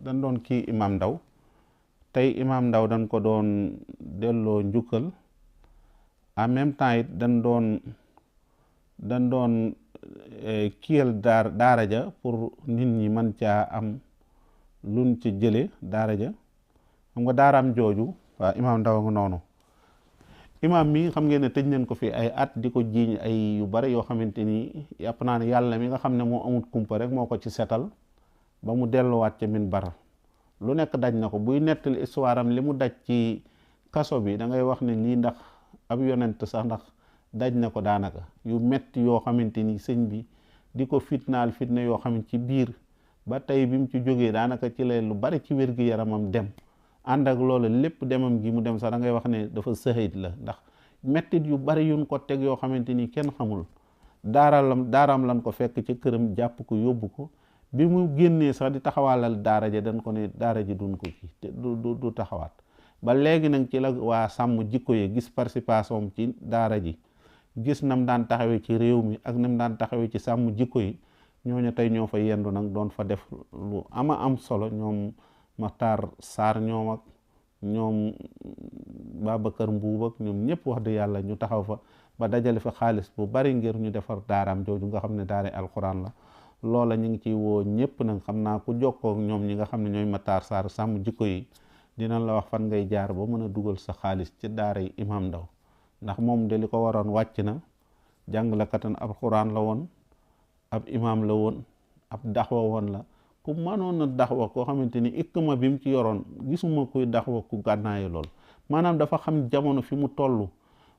dañ doon kii Imam Ndaw tey Imam Ndaw dañ ko doon delloo njukkal en même temps it dañ doon kiyal daara ja pour nit ñi mën caa am luñ ci jële daara ja xam nga daaraam jooju waaw Imam Ndaw nga noonu imam mi xam ngeen ne tëj nañ ko fi ay at di ko jiiñ ay yu bari yoo xamante ni yàpp naa ne yàlla mi nga xam ne moo amut kumpa rek moo ko ci setal ba mu delluwaat ca minbar lu nekk daj na ko buy nettali histoire am li mu daj ci kaso bi da ngay wax ne lii ndax ab yonent sax ndax daj na ko daanaka yu metti yoo xamante ni sëñ bi di ko fitnaal fitna yoo xam ci biir ba tey bi mu ci jógee daanaka ci lay lu bari ci wér-gi-yaramam dem ànd ak loolu lépp demam gi mu dem sax da ngay wax ne dafa sëxayit la ndax mettit yu bari yuñ ko teg yoo xamante ni kenn xamul daaraam lan ko fekk ci këram jàpp ko yóbbu ko bi mu génnee sax di taxawaalal daara ja dañ ko ne daara ji duñ ko ci du taxawaat ba léegi nag ci la waa sàmm jikko yi gis participation ci daara ji gis nam daan taxawee ci réew mi ak nam daan taxawee ci sàmm jikko yi ñooñu tey ñoo fa yendu nag doon fa def lu ama am solo ñoom Maxtaar Saar ñoom ak ñoom Babacar Mbuub ak ñoom ñëpp wax dëgg yàlla ñu taxaw fa ba dajale fa xaalis bu bari ngir ñu defar daaraam jooju nga xam ne daara alxuraan la loola ñu ngi ciy woo ñëpp nag xam naa ku jokkoo ak ñoom ñi nga xam ne ñooy Maxtaar Saar sàmm jikko yi dinañ la wax fan ngay jaar ba mën a dugal sa xaalis ci daara yi Imam Ndaw ndax moom de li ko waroon wàcc na jàngalekatan ab xuraan la woon ab imam la woon ab daxwa woon la ku mënoon a daxwa koo xamante ni ikma bi mu ci yoroon gisuma kuy daxwa ku gànnaaye lool maanaam dafa xam jamono fi mu toll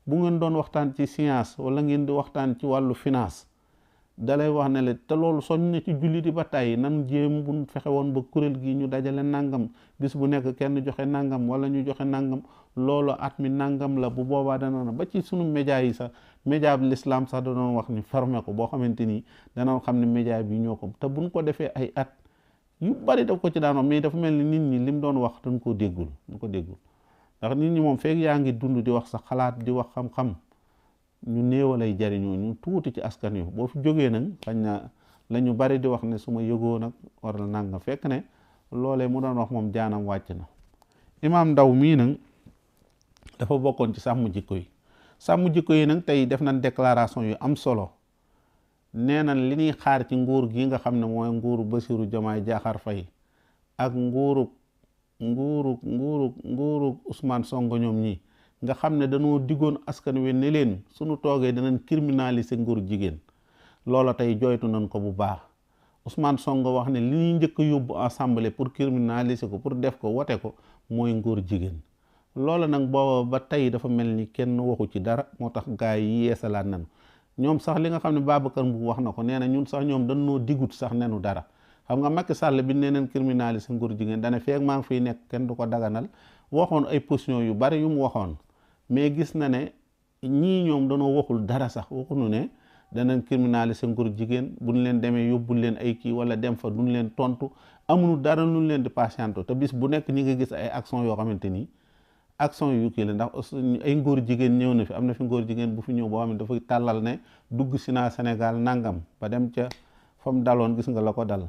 bu ngeen doon waxtaan ci science wala ngeen di waxtaan ci wàllu finance dalay wax ne la te loolu soñ na ci julli di ba tàyyi nan jéem bu fexe woon ba kuréel gi ñu dajale nangam bis bu nekk kenn joxe nangam wala ñu joxe nangam loolu at mi nangam la bu boobaa dana na ba ci sunu média yi sax média bi l'islam sax da doon wax ni fermé ko boo xamante ni dana xam ne média bi ñoo ko te buñ ko defee ay at yu bari daf ko ci daan wax mais dafa mel ni nit ñi lim doon wax dañ koo déggul ndax nit ñi moom feeg yaa ngi dund di wax sa xalaat di wax xam-xam ñu néewalay jariñoo ñu tuuti ci askan yu boo fi jógee nag xañ na la ñu bari di wax ne su ma yëgoo nag waral nanga fekk ne loolee mu doon wax moom jaanam wàcc na Imam Ndaw mii nag dafa bokkoon ci sàmm jikko yi nag tey def nañ déclaration yu am solo nee nañ li ñuy xaar ci nguur gi nga xam ne mooy nguuru Bassirou Diomaye Diakhar Faye ak nguuru Ousmane Sonko ñoom ñi nga xam ne dañoo diggoon askan wi ne leen suñu toogee danañ criminaliser nguur jigéen loola tey jooytu nañ ko bu baax Ousmane Sonko wax ne li ñuy njëkk a yóbbu assemblée pour criminaliser ko pour def ko wote ko mooy nguur jigéen loola nag booba ba tey dafa mel ni kenn waxu ci dara moo tax gaa yi yeesalaat nañ ñoom sax li nga xam ne Babacar Mbuub wax na ko nee na ñun sax ñoom dañoo diggut sax nenu dara xam nga Macky Sall bi nee neen criminaliser nguur jigéen dana feeg maa ngi fiy nekk kenn du ko daganal waxoon ay position yu bari yu mu waxoon mais gis na ne ñii ñoom danoo waxul dara sax waxuñu ne danañ criminaliser nguur jigéen buñ leen demee yóbbul leen ay kii wala dem fa duñ leen tontu amuñu dara luñ leen di patienté te bis bu nekk ñi nga gis ay action yoo xamante ni action yu kii la ndax ay ngóor jigéen ñëw na fi am na fi ngóor jigéen bu fi ñëw boo xam ne dafa tàllal ne dugg si naa Sénégal nangam ba dem ca fa mu daloon gis nga la ko dal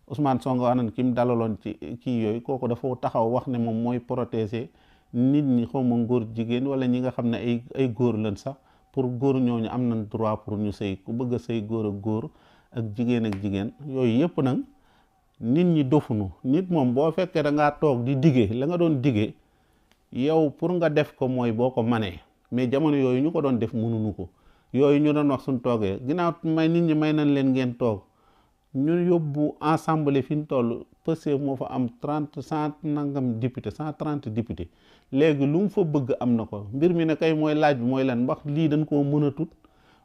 Ousmane Sonko wax nañ ki mu dalaloon ci kii yooyu kooku dafa taxaw wax ne moom mooy protéger nit ñi xawma ngóor jigéen wala ñi nga xam ne ay góor lañ sax pour góor ñooñu am nañ droit pour ñu sëy ku bëgg a sëy góor ak góor ak jigéen yooyu yëpp nag nit ñi dofunu nit moom boo fekkee da ngaa toog di diggee la nga doon diggee yow pour nga def ko mooy boo ko manee mais jamono yooyu ñu ko doon def mënuñu ko yooyu ñu doon wax suñ toogee ginnaaw nit ñi may nañ leen ngeen toog ñu yóbbu ensemble fi ñu toll Pastef moo fa am 130 député léegi lu mu fa bëgg am na ko mbir mi ne kay mooy laaj bi mooy lan wax lii dañ koo mën a tut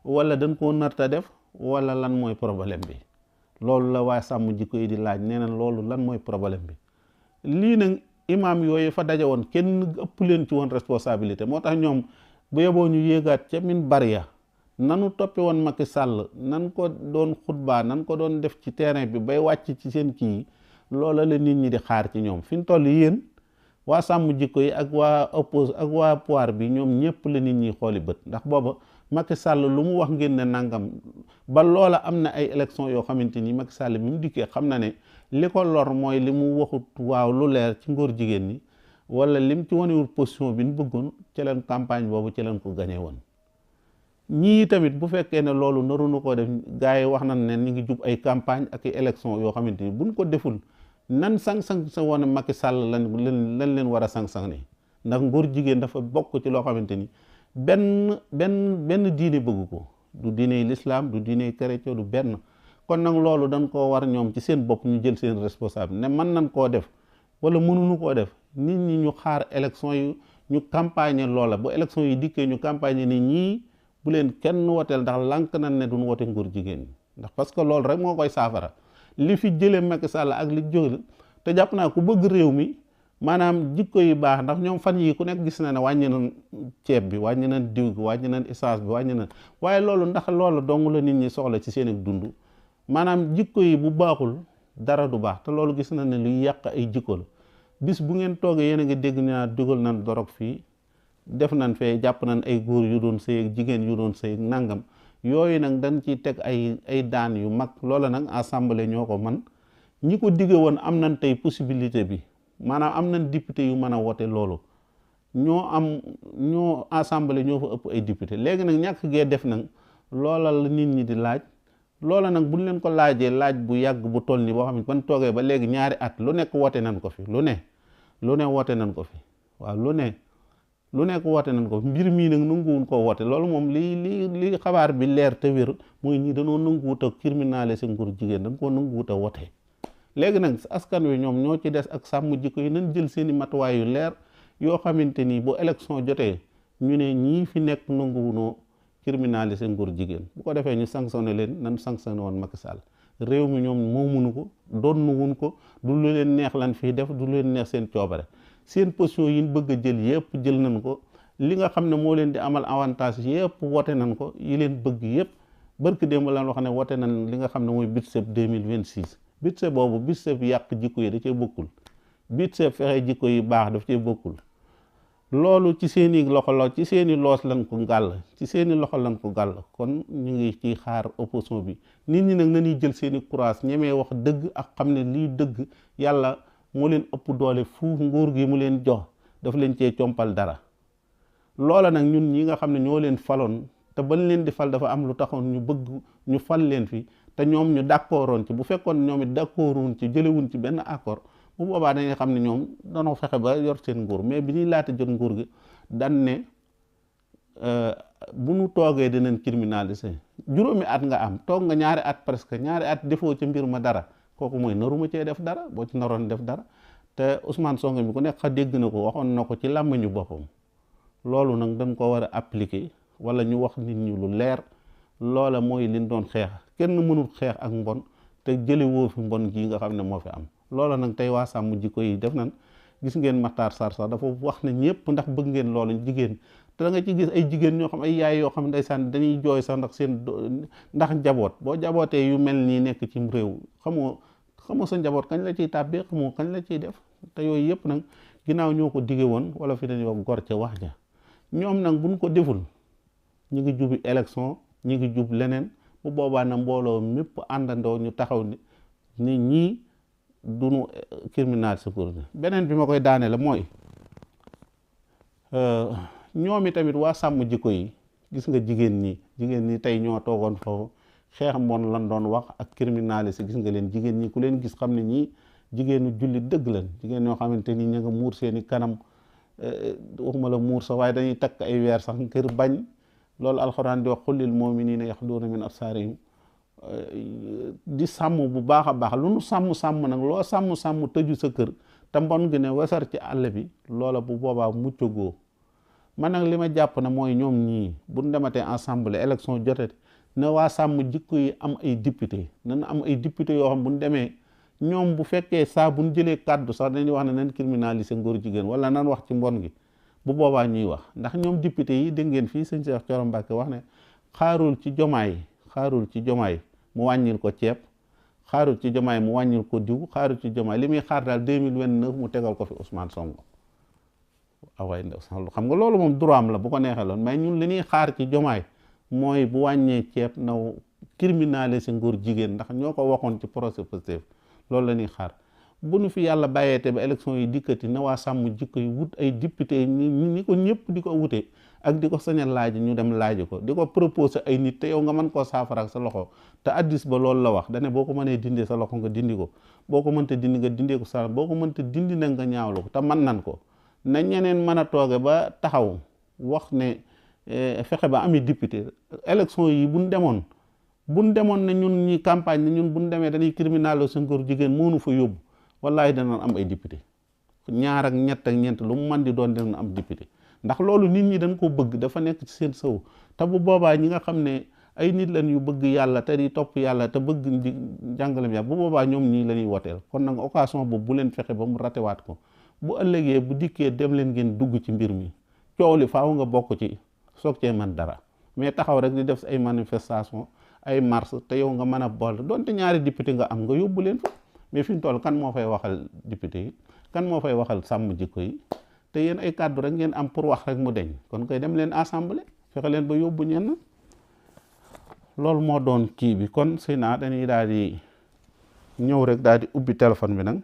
wala dañ koo narta def wala lan mooy problème bi loolu la waa sàmm jikko yi di laaj nee na loolu lan mooy problème bi lii nag imam yooyu fa daje woon kenn ëpp leen ci woon responsabilité moo tax ñoom bu yeboo ñu yéegaat ca min bariya nanu toppe woon Macky Sall nan ko doon xutbaa nan ko doon def ci terrain bi bay wàcc ci seen kii loola la nit ñi di xaar ci ñoom fi ñu toll yéen waa sàmm jikko yi ak waa oppose ak waa pouvoir bi ñoom ñëpp la nit ñi xooli bët ndax booba Macky Sall lu mu wax ngeen ne nangam ba loola am na ay élection yoo xamante ni Macky Sall bi mu dikkee xam na ne li ko lor mooy li mu waxut waaw lu leer ci ngóor jigéen ñi wala lim ci wanewul position bi ñu bëggoon ci leen campagne boobu ci leen ko gañe woon. ñii tamit bu fekkee ne loolu naruñu koo def gars yi wax nañ ne ñu ngi jub ay campagne ak ay élection yoo xamante ni buñ ko deful nan sang-sang sa woon Macky Sall lan leen war a sang-sang ni ndax ngóor jigéen dafa bokk ci loo xamante ni benn diine bëgg ko, du diiney l'islam du diiney chrétien du benn. kon nag loolu dañ koo war ñoom ci seen bopp ñu jël seen responsable ne mën nañ koo def wala mënuñu koo def nit ñi ñu xaar élection yi ñu campagne loola bu élection yi dikkee ñu campagne ni ñii bu leen kenn woteel ndax lànk nañ ne duñ wote ngóor jigéen ñi ndax parce que loolu rek moo koy saafara li fi jëlee Macky Sall ak li jóge te jàpp naa ku bëgg réew mi maanaam jikko yi baax ndax ñoom fan yi ku nekk gis na ne wàññi nañ ceeb bi wàññi nañ diw gi wàññi nañ essence bi wàññi nañ waaye loolu ndax loolu dong la nit ñi soxla ci seen ak dund maanaam jikko yi bu baaxul dara du baax te loolu gis na ne luy yàq ay jikko la bis bu ngeen toogee yéen a ngi dégg naa dugal nañ dorog fii def nañ fee jàpp nañ ay góor yu doon sëy ak jigéen yu doon sëy ak nangam yooyu nag dañ ciy teg ay daan yu mag loola nag assemblée ñoo ko man ñi ko digge woon am nañ tey possibilité bi maanaam am nañ député yu mën a wote loolu ñoo assemblée ñoo fa ëpp ay député léegi nag ñàkk gee def nag loola la nit ñi di laaj loola nag buñ leen ko laajee laaj bu yàgg bu toll ni boo xam ne ban toogee ba léegi ñaari at lu nekk wote nañ ko fi lu ne wote nañ ko fi waaw lu nekk wote nañ ko fi mbir mii nag nanguwuñ koo wote loolu moom li xabaar bi leer te wér mooy ñi dañoo nanguwut a criminaliser ngóor jigéen dañ koo nanguwut a wote léegi nag askan wi ñoom ñoo ci des ak sàmm jikko yi nañ jël seeni matuwaay yu leer yoo xamante ni bu élection jotee ñu ne ñii fi nekk nanguwunoo criminaliser ngóor jigéen bu ko defee ñu sanctionné leen nan sanctionné woon Macky Sall réew mi ñoom moomuñu ko donnu wuñ ko du lu leen neex lan fii def du lu leen neex seen coobare seen position yi ñu bëgg a jël yëpp jël nañ ko li nga xam ne moo leen di amal avantage yëpp wote nañ ko yi leen bëgg yëpp barki démb lan wax ne wote nañ li nga xam ne mooy budget 2026 budget boobu budget bi yàq jikko yi da cee bokkul budget fexe jikko yi baax daf cee bokkul loolu ci seeni loxo la ci seeni loos lan ko gàll ci seeni loxo lan ko gàll kon ñu ngi ci xaar opposition bi nit ñi nag nañuy jël seeni courage ñemee wax dëgg ak xam ne lii dëgg yàlla moo leen ëpp doole fuuf nguur gi mu leen jox dafa leen cee compal dara loola nag ñun ñi nga xam ne ñoo leen faloon te bañ leen di fal dafa am lu taxoon ñu bëgg ñu fal leen fi te ñoom ñu d'accordoon ci bu fekkoon ñoom it d'accordoon ci jëlewuñ ci benn accord bu boobaa dañuy xam ne ñoom danoo fexe ba yor seen nguur mais bi ñuy laata jot nguur gi dan ne bu ñu toogee dinañ criminaliser juróomi at nga am toog nga ñaari at presque ñaari at defoo ci mbir ma dara kooku mooy naruma cee def dara boo ci naroon def dara te Ousmane Sonko mi ku nekk xa dégg na ko waxoon na ko ci làmmiñu boppam loolu nag dañ ko war a appliquer wala ñu wax nit ñi lu leer loola mooy liñ doon xeex kenn mënul xeex ak mbon te jële woo fi mbon gii nga xam ne moo fi am loola nag tey waa sàmm jikko yi def nan gis ngeen Makhtar Sarr sax dafa wax ne ñëpp ndax bëgg ngeen loolu jigéen te da nga ci gis ay jigéen ñoo xam ay yaay yoo xam ne ndeysaan dañuy jooy sax ndax ndax njaboot boo jabootee yu mel nii nekk ci réew xamoo sa njaboot kañ la ciy tàbbee xamoo kañ la ciy def te yooyu yëpp nag ginnaaw ñoo ko dige woon wala fi dañuy wax gor ca wax ja ñoom nag buñ ko deful ñu ngi jubi élection ñu ngi jub leneen bu boobaa na mbooloo mépp àndandoo ñu taxaw ni ñii duñu criminal secours beneen bi ma koy daane la mooy ñoomi tamit waa sàmm jikko yi gis nga jigéen ñi tey ñoo toogoon foofu xeex mbon lan doon wax ak criminalisé gis nga leen jigéen ñi ku leen gis xam ne ñii jigéenu jullit dëgg lan jigéen ñoo xamante ni ñu nga muur seeni kanam waxuma la muur sax waaye dañuy takk ay weer sax ngir bañ loolu alxuraan di wax xullil mu'miniina yaxduuna min absaarihim di sàmm bu baax a baax lu nu sàmm nag loo sàmm tëju sa kër te mbon gi ne wasar ci àll bi loola bu boobaa muccagoo man nag li ma jàpp na mooy ñoom ñii buñ dematee assemblée élection jotee na waa sàmm jikko yi am ay député nana am ay député yoo xam buñ demee ñoom bu fekkee saa buñ jëlee kàddu sax dañuy wax ne nañ criminaliser ngóor jigéen wala nan wax ci mbon gi bu boobaa ñuy wax ndax ñoom député yi dégg ngeen fii sëñ Cheikh Thioro Mbacké wax ne xaarul ci jomaay mu wàññil ko ceeb xaarul ci jomaay mu wàññil ko diw xaarul ci jomaay li muy xaar daal 2029 mu tegal ko fi Ousmane Sonko waaye xam nga loolu moom droit am la bu ko neexee loon mais ñun li ñuy xaar ci jomaay mooy bu wàññee ceeb na criminaliser ngóor jigéen ndax ñoo ko waxoon ci procès Pastef loolu la ñuy xaar bu nu fi yàlla bàyyeete ba élection yi dikkati na waa sàmm jikko yi wut ay député ni ko ñëpp di ko wute ak di ko sañal laaj ñu dem laaji ko di ko proposé ay nit te yow nga mën koo saafara ak sa loxo te addis ba loolu la wax dane boo ko mënee dindee sa loxo nga dindi ko boo ko mënta dindi nga dindee ko sa boo ko mënta dindi nag nga ñaawlu ko te mën nan ko na ñeneen mën a tooge ba taxaw wax ne fexe ba ami député élection yi buñ demoon ne ñun ñi campagne ne ñun buñ demee dañuy criminalo sa ngóor jigéen moonu fa yóbbu wallahi danañ am ay député ñaar ak ñett ak ñeent lu mu mën di doon dinañ am député ndax loolu nit ñi dañ ko bëgg dafa nekk ci seen sëw te bu boobaa ñi nga xam ne ay nit lañ yu bëgg yàlla te di topp yàlla te bëgg jàngalem yàlla bu boobaa ñoom ñii la ñuy woteel kon nag occasion boobu bu leen fexe ba mu ratewaat ko bu ëllëgee bu dikkee dem leen ngeen dugg ci mbir mi coow li faaw nga bokk ci soog cee man dara mais taxaw rek di def ay manifestation ay marche te yow nga mën a bool donte ñaari député nga am nga yóbbu leen fa mais fi mu toll kan moo fay waxal député yi kan moo fay waxal sàmm jikko yi te yéen ay kàddu rek ngeen am pour wax rek mu deñ kon koy dem leen assemblée fexe leen ba yóbbu ñenn loolu moo doon kii bi kon sëy naa dañuy daal di ñëw rek daal di ubbi téléphone bi nag